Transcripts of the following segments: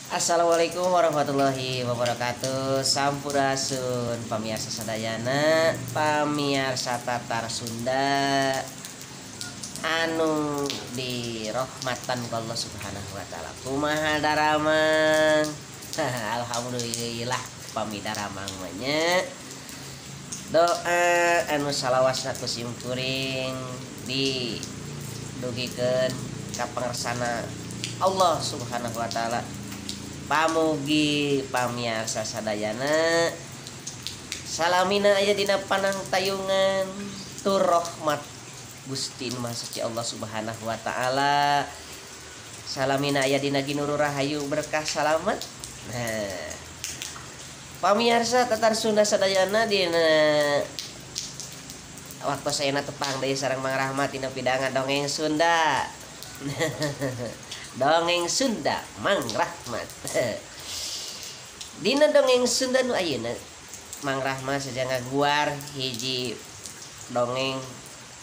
Assalamualaikum warahmatullahi wabarakatuh. Sampurasun pamiarsa sadayana, pamiarsa Tatar Sunda anu dirahmatan ku Allah Subhanahu wa taala. Kumaha daramang? Alhamdulillah pami daramang mah nya. Doa anu salawasna ku simkuring didugikeun ka pangersana Allah Subhanahu wa taala. Pamugi pamiarsa sadayana salamina aya dina panangtayungan tur rahmat Gusti Maha Suci Allah Subhanahu wa taala. Salamina aya dina ginuru rahayu berkah salamet. Nah, pamiarsa Tatar Sunda sadayana dina waktu sayana tepang deui sareng Mang Rahmat dina pidangan dongeng Sunda. Dongeng Sunda Mang Rahmat. Dina dongeng Sunda nu ayeuna Mang Rahmat saja ngaguar hiji dongeng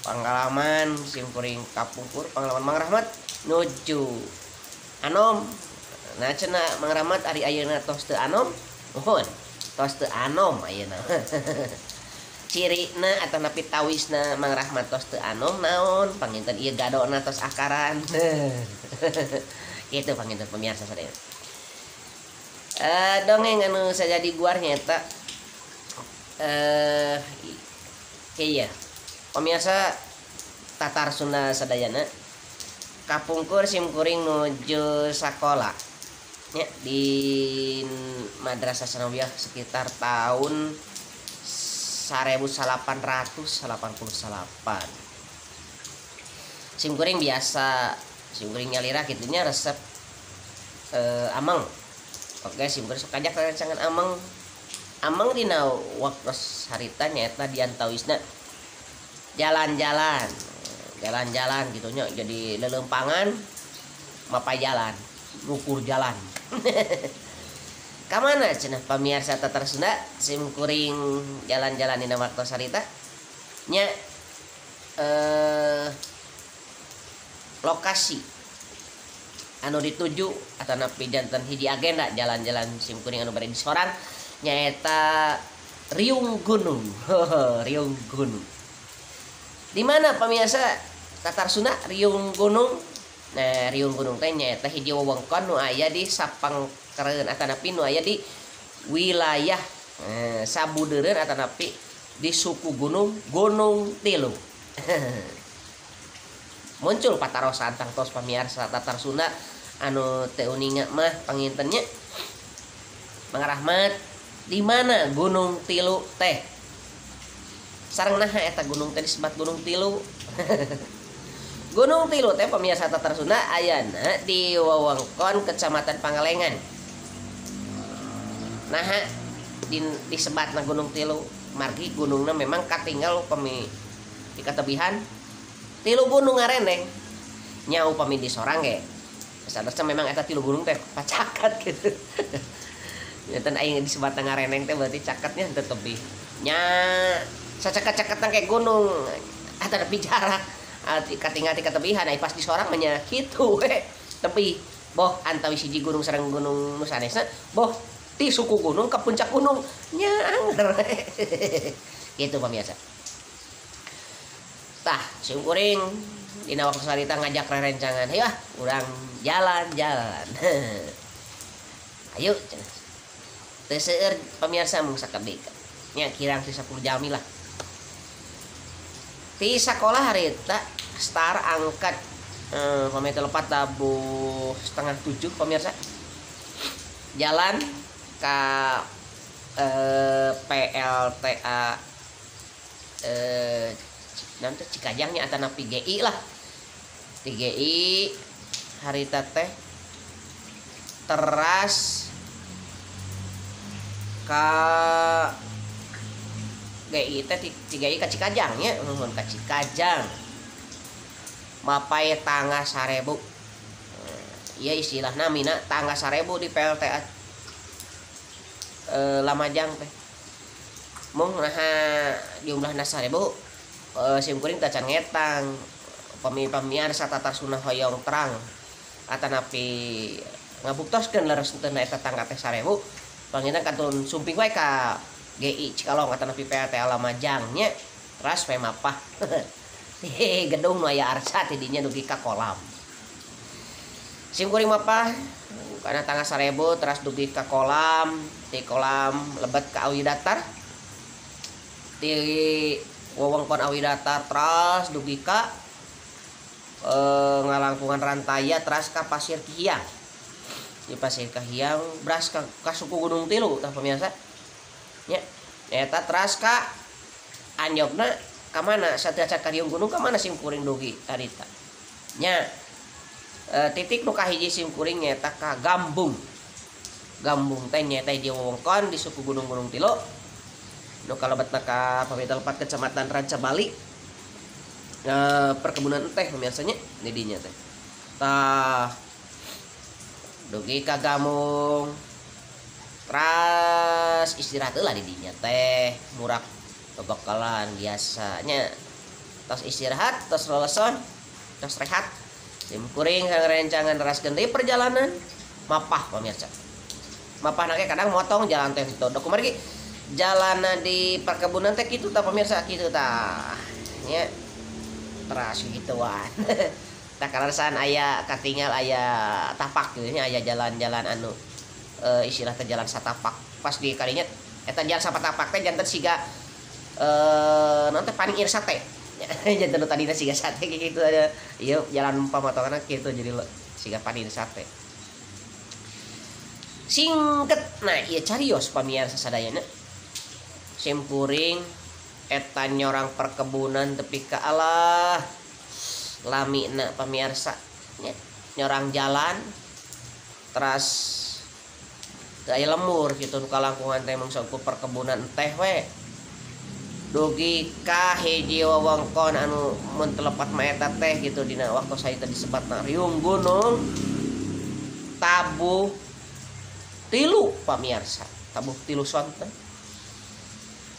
pengalaman simkuring kapungkur, pengalaman Mang Rahmat nuju anom. Nah cenah Mang Rahmat ari ayeuna tos teu anom, mohon tos teu anom ayeuna. Cirina atau napi tawisna Mang Rahmat tos teu anom naon, panginten ieu gadona tos akaran. Gitu panginten pemirsa sadaya. Dongeng anu saja diguar nyaeta iya pemirsa Tatar Sunda sadayana, kapungkur simkuring nuju sakola nya di Madrasah Sanawiyah sekitar tahun 1888. Simkuring biasa simkuring nyalira kitunya resep ameng. Oke, simkuring sok ajak rerencangan ameng. Ameng dina waktu harita nyaeta diantawisna jalan-jalan. Jalan-jalan gitu nya, jadi lelempangan mapai jalan, ngukur jalan. Kamana cenah pamiarsa Tatar Sunda simkuring jalan-jalan dina waktu harita nya, lokasi anu dituju atau napi janten hiji agenda jalan-jalan simkuring anu bade disorang nyaeta Riung Gunung. Riung Gunung. Di mana pamiarsa Tatar Sunda Riung Gunung? Nah, Riung Gunung teh nyaeta hiji wewengkon nu aya di Sapangkereun atanapi nu aya di wilayah Sabudeureun atanapi di suku gunung Gunung Tilu. Muncul patarosan tangtos pamiarsa Tatar Sunda anu teu uninga mah pangintennya Mang Rahmat, di mana Gunung Tilu teh? Sareng naha eta gunung teh disebat Gunung Tilu? Gunung Tilu teh pemirsa Tatar Sunda ayana di wewengkon Kecamatan Pangalengan. Naha disebatna Gunung Tilu, margi gunungna memang katinggal upami di katebihan tilu gunung ngareneng. Nya upami di sorang ge sanesna memang eta tilu gunung teh pacakat gitu. Nyaten aing disebatna ngareneng teh berarti caketnya henteu tebih. Nya sacaket-caketna kayak gunung eta tapi jarak katingal ti katebihan ai pas di sorang mah nya kitu we tebih. Boh antawis hiji gunung sareng gunung nu sanesna, boh ti suku gunung ke puncak gunung nya anger. Gitu pemirsa. Tah simkuring dina waktu sarita ngajak rerencangan, hayu ah urang jalan-jalan. Ayo cenah. Teu seueur pemirsa mung sakedik nya kirang ti 10 jami lah. Ti sakolah harita star angkat pamit lepat tabuh 6:30 pemirsa. Jalan ka PLTA nanti Cikajangnya atanapi GI lah. Di GI harita teh teras ka GI teh ti GI ka Cikajang nya, nuhun ka Cikajang. Mapai tangga 1000. Ieu istilahna namina tangga 1000 di PLTA Lamajang teh. Mung naha jumlahna 1000 simkuring tacan ngetang. Pami pamiarsa Tatar Sunda hoyong terang atanapi Ngabuktoskeun leres henteu eta tangga teh 1000 panginten kantun sumping wae ka GI Cikalong atanapi PAT Lamajang nya teras we mapah. Di gedung nu aya arca ti dinya dugi ka kolam. Sim kuring mapah kana tangga 1000 teras dugi ka kolam, ti kolam lebet ka Awi Datar. Di wewengkon Awi Datar teras dugi ka ngalangkungan Rantaya teras ka Pasir Kihiang. Di Pasir Kahiang beras ka suku Gunung Tilu tah pemirsa. Nya eta teras ka anjogna ka mana sateuacan ka Riung Gunung ka mana sim kuring dugi harita. Nya titik nu kahiji sim kuring nyaeta ka Gambung. Gambung teh nyaeta di wewengkon di suku Gunung-Gunung Tilu. Nu kalebetna ka pamita lepat Kecamatan Rancabali. Perkebunan teh pemirsa nya di dinya teh. Tah dugi ka Gambung. Teras istirahat heula di dinya teh, murak bebekalan biasanya. Tos istirahat, tos leleson, tos rehat. Sim kuring rencangan teraskeun deui perjalanan mapah pemirsa. Mapah na ge kadang motong jalan teh teu dok kumargi jalana di perkebunan teh kitu tah pemirsa kitu tah. Nya teras gituan. Tah kaleresan aya katingal aya tapak kitu nya aya jalan-jalan anu istilah teh jalan satapak. Pas di kadinya eta jalan satapak teh janten siga naon teh paning sate. Janten nu tadina siga sate kitu ada. Ieu jalan pamotonganna kitu jadi siga paning sate. Singket nah ieu carios pamiarsa sadayana. Sim kuring eta nyorang perkebunan tepi ka Allah lamina pamiarsa nya nyorang jalan teras teu aya lemur kitu nu kalangkungan teh mung saukur perkebunan teh we. Dugi ka hiji wewengkon anu mun teu lepat mah eta teh kitu dina waktu saeta disebatna Riung Gunung tabuh tilu pamiarsa, tabuh tilu sonten.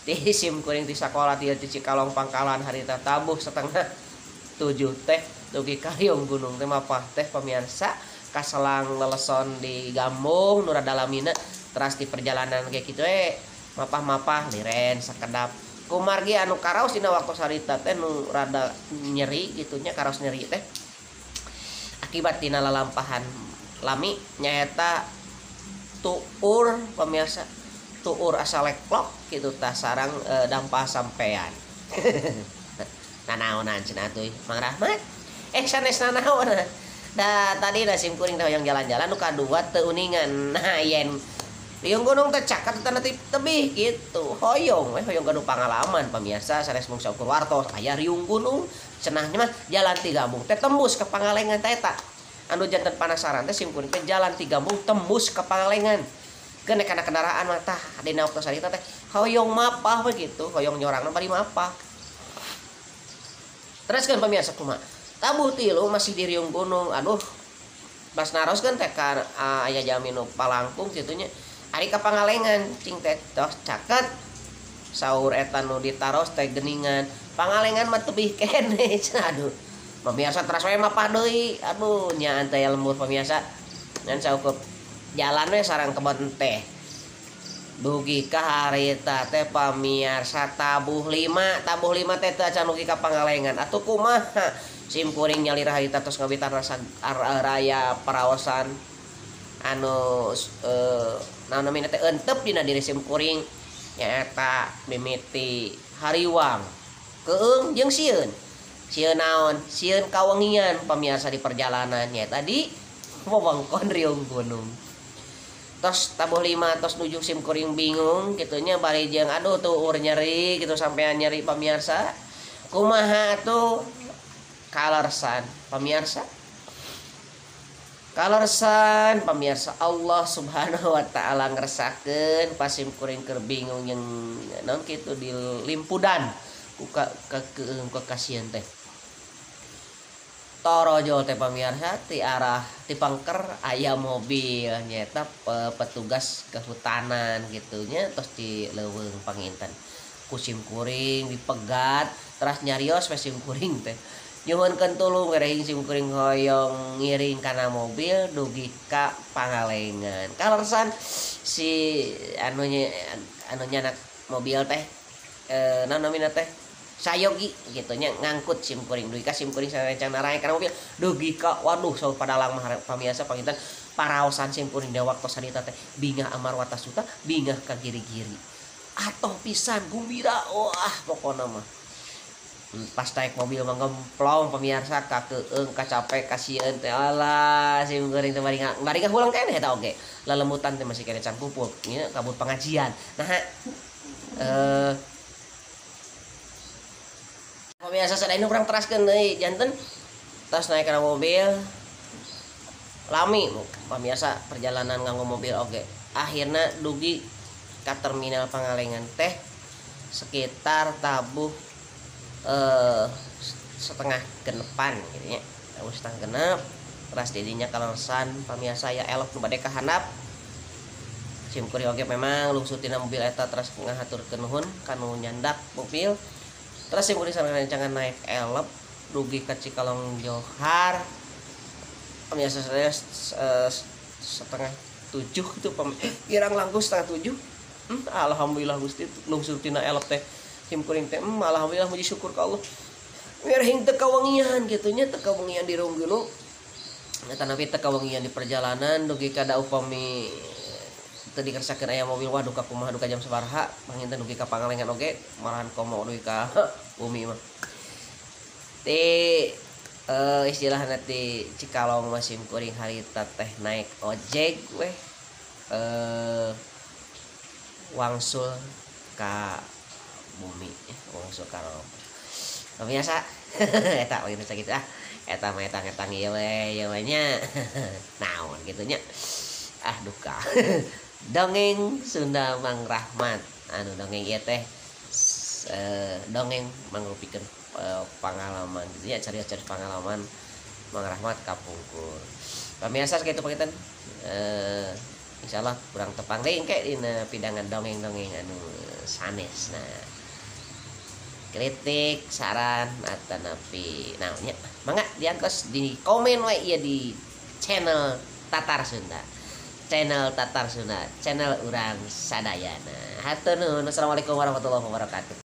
Di sim kuring ti sakola ti Cikalong Pangkalan harita tabuh 6:30 teh dugi ka Riung Gunung teh mapah teh pamiarsa kaselang leleson di Gambung nu rada lamina teras di perjalanan kayak kitu we mapah-mapah liren sakedap. Kumargi anu karaos dina waktu harita teh nu rada nyeri kitu nya karaos nyeri teh akibat tina lalampahan lami nyaeta tuur pemirsa tuur asa leklok kitu tah sarang dampa sampean. Nanaonan cenah atuh Mang Rahmat sanes nanaon. Da tadi da sim kuring teh hoyong jalan-jalan nu kadua teu uningan. Nah yen Riung Gunung teh caket teh tebih gitu. Hoyong we hoyong gaduh pangalaman pamirsa sanes mung saukur wartos aya Riung Gunung cenahnya mah jalan ti Gambung teh tembus ke Pangalengan teh eta. Anu janten panasaran teh sim kuring teh jalan ti Gambung tembus ke Pangalengan. Keun kana kendaraan mah tah dina waktu sarita teh hoyong mapah we gitu, hoyong nyorangna bari mapah. Teruskeun pamirsa kumaha? Tabuh tilu masih di Riung Gunung. Aduh. Pas naroskeun teh ka aya jalmi nu palangkung kitu nya. Ari ka Pangalengan cing teh tos caket. Saur eta nu ditaros teh geuningan. Pangalengan mah tebih keneh. Aduh. Pemirsa teras we mapah deui. Aduh nya teh lembur pemirsa. Ngan saukur jalan we sarang kebon teh. Dugi ka harita teh pamiarsa tabuh 5, tabuh 5 teh teu acan dugi ka Pangalengan. Atuh kumaha? Sim kuring nyalira harita tos ngawitan rasa raya paraosan anu naon namina teh entep dina diri sim kuring nyaeta mimiti hariwang keung jeung sieun. Sieun naon? Sieun kawengian pamiarsa di perjalanan nyaeta di wewengkon Riung Gunung. Tos tabuh 5 tos nuju sim kuring bingung kitu nya bari jeung aduh tuur nyeri kitu sampean nyeri pamiarsa. Kumaha atuh kalersan pamiarsa? Kalersan pamiarsa Allah Subhanahu wa taala ngersakeun pas sim kuring keur bingung jeung naon kitu di limpudan ku ka kasieun teh. Torojol teh pamirsa ti arah ti Pangker aya mobil nyaeta petugas kehutanan gitunya tos di leuweung panginten. Ku sim kuring dipegat teras nyarios we sim kuring teh. Nyuhunkeun tulung ngerehing sim kuring hoyong ngiring kana mobil dugi ka Pangalengan. Kaleresan si anunya anunya anak mobil teh naon namina teh sayogi gitu nya ngangkut sim kuring dugi ka sim kuring sarencang naraek kana mobil dugi ka waduh saur padalang mah pamiarsa panginten paraosan sim kuring da waktos harita teh bingah amar watasuta bingah ka giri-giri atoh pisan gumbira wah pokona mah pas naik mobil mah ngemplong pemirsa kakeung kacape kasieun teh alah sim kuring teh bari ngahulang keneh eta oge lelemutan teh masih keneh can pupuk nya kabur pengajian nah pemirsa sadayana urang teraskeun deui janten tos naik kana mobil lami pemirsa perjalanan nganggo mobil oge akhirna dugi ka terminal Pangalengan teh sekitar tabuh setengah genepan gitu nya tabuh setengah genep teras didinya kaleresan pamirsa ya elok nu bade ka handap sim kuring oge memang lungsur tina mobil eta teras ngahaturkeun nuhun kanu nyandak mobil terus sim kuring sarencangan naik elep dugi ka Cikalong Johar pemirsa saya setengah tujuh itu kirang langkung setengah tujuh. Alhamdulillah Gusti lungsur tina elep teh sim kuring teh alhamdulillah muji syukur ka Allah mirhing teu kawengian kitu nya teu kawengian di Runggulu eta napi teu kawengian di perjalanan dugi ka da upami teu dikersakeun aya mobil waduh ka kumaha duka jam sabaraha panginten dugi ka Pangalengan oge malahan komo dugi ka bumi mah ti istilahna ti Cikalong mah sim kuring harita teh naik ojek weh wangsul ka bumi wangsul ka pemirsa eta pemirsa gitu ah eta mah etang-etang ieu we ieu we nya naon kitu nya ah duka dongeng Sunda Mang Rahmat anu dongeng ieu teh dongeng mangrupikeun pangalaman gitu ya cari-cari pangalaman Mang Rahmat kapungkur pemirsa sakitu panginten insyaallah kurang tepang deui engke dina pidangan dongeng-dongeng anu sanes nah kritik saran atanapi naonnya mangga diantos di komen we ieu di channel Tatar Sunda channel Tatar Sunda channel urang sadayana hatur nuhun. Assalamualaikum warahmatullahi wabarakatuh.